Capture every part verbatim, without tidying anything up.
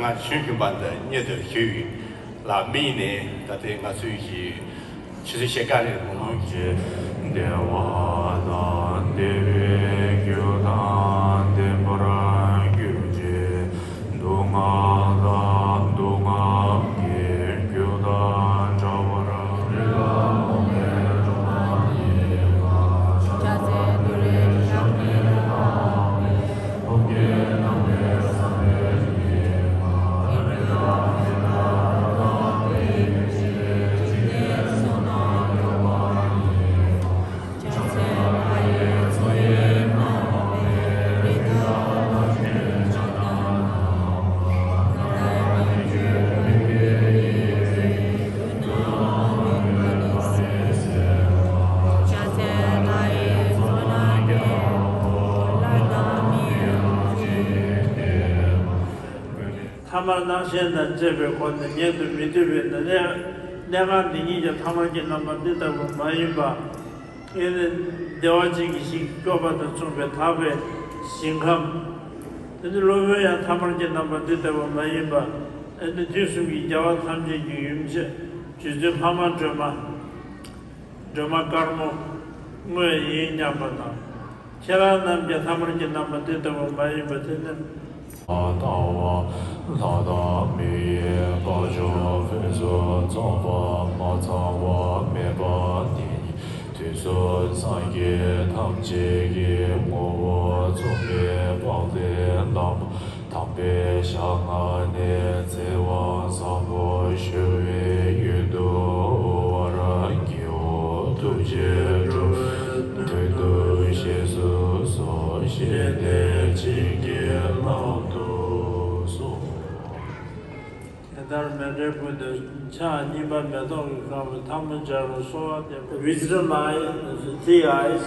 སྔར་ཆོས་རྒྱུན་པ་འདི་མྱུར་དུ་ཞུས་ལ་དམིགས་ནས། ད་ལྟའི་ང་ཚོའི་གི་ཆུ་ཚོད་ཕྱེད་ཀ་རེ་ངོ་ལོག་གི་བདེ་བ་དང་བདེ་བའི་རྒྱུ་དང་བདེན་པར་གྱུར་ཅིག་སྡུག་བསྔལ་དང་སྡུག་བསྔལ་གྱི་རྒྱུ་དང་བྲལ་བར་རིགས་ལ་འོང་བའི་སྒྲོལ་མ་ཉིད་ལ། ཕྱག་འཚལ་ཏུ་རེ་ཞབས་ཀྱི་ཐོག་ནས། ཐ་མལ་སྣང་ཞེན་དང་བཅས་པའི་སྒོ་ནས་ཉལ་དུ་མི་བཏུབ་པས་ན། གནས་གནས་ཁང་འདི་ཉིད་ཀྱང་ཐ་མལ་གྱི་རྣམ་པ་འདི་ལྟ་བུ་མ་ཡིན་པ། ཨེ་ནི་བདེ་བ་ཅན་གྱི་ཞིང་སྐྱོབ་པ་དང་མཚུངས་པའི་དག་པའི་ཞིང་ཁམས། ཨེ་ནི་སློབ་དཔོན་ཡང་ཐ་མལ་གྱི་རྣམ་པ་འདི་ལྟ་བུ་མ་ཡིན་པ། ཨེ་ནི་དུས་གསུམ་གྱི་རྒྱལ་བ་ཐམས་ཅད་ཀྱི་ཡུམ་ཆེ་རྗེ་བཙུན་འཕགས་མ་སྒྲོལ་མ། སྒྲོལ་མ་དཀར་མོ་དངོས་ཡིན་སྙམ་པ་དང་། ཁྱེད་རང་རྣམས་ཀྱང་ཐ་མལ་གྱི་རྣམ་པ་འདི་ལྟ་བུ་མ་ཡིན་པ་དེ་ནི། ལྟ་བ་ལྷ་དང་མི་ཡི་དཔལ་འབྱོར་ཕུན་སུམ་ཚོགས་པ་མ་ཚང་བ་མེད་པ་འདི་ཉིད་དུས་གསུམ་སངས་རྒྱས་ཐམས་ཅད་ཀྱི་ངོ་བོ་མཚུངས་པའི་དཔལ་ལྡན་བླ་མ། དམ་པའི་ཞལ་སྔ་ནས་ཚེ་དབང་བཟང་པོ་ཞུ་བའི་ཡུལ་དུ་བར་བགྱིའོ། ཐུགས་རྗེས་འགྲོ་བའི་དོན་དུ་བཞེས་སུ་གསོལ། བཞེས་ཏེ་བྱིན་གྱིས་བརླབ་ཏུ་གསོལ། དེ་ལྟར་མཎྜལ་ཕུལ་ཏེ་ཕྱག་གཉིས་པ་མེ་ཏོག་གིས་བཀང་བའི་ཐལ་མོ་སྦྱར་བ། གསོལ་བ་འདེབས། Wisdom eye, the eye,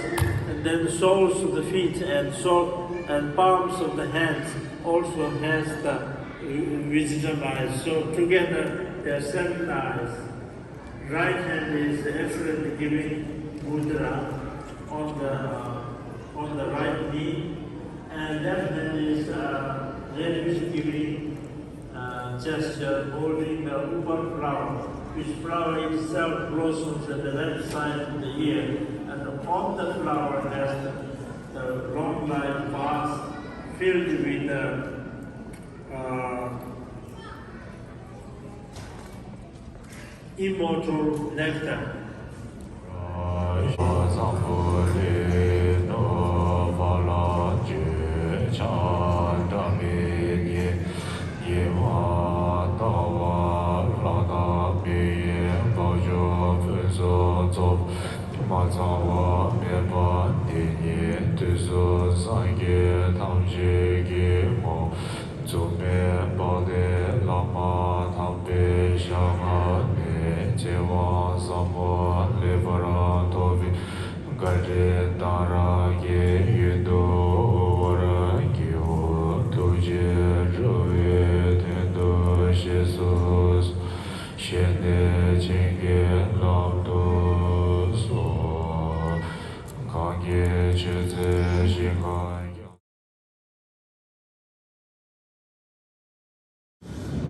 and then soles of the feet and sole and palms of the hands also has the wisdom eyes. So together there are seven eyes. Right hand is excellent giving mudra on the, uh, on the right knee, and left hand is, uh, generous giving uh, gesture holding the upa flower, which flower itself blossoms at the left side of the ear, and on the flower there's the, the long life vase filled with the, uh, immortal nectar. མ་ཚང་བ་མེད་པ་འདི་ཉིད་དུས་གསུམ་སངས་རྒྱས་ཐམས་ཅད་ཀྱི་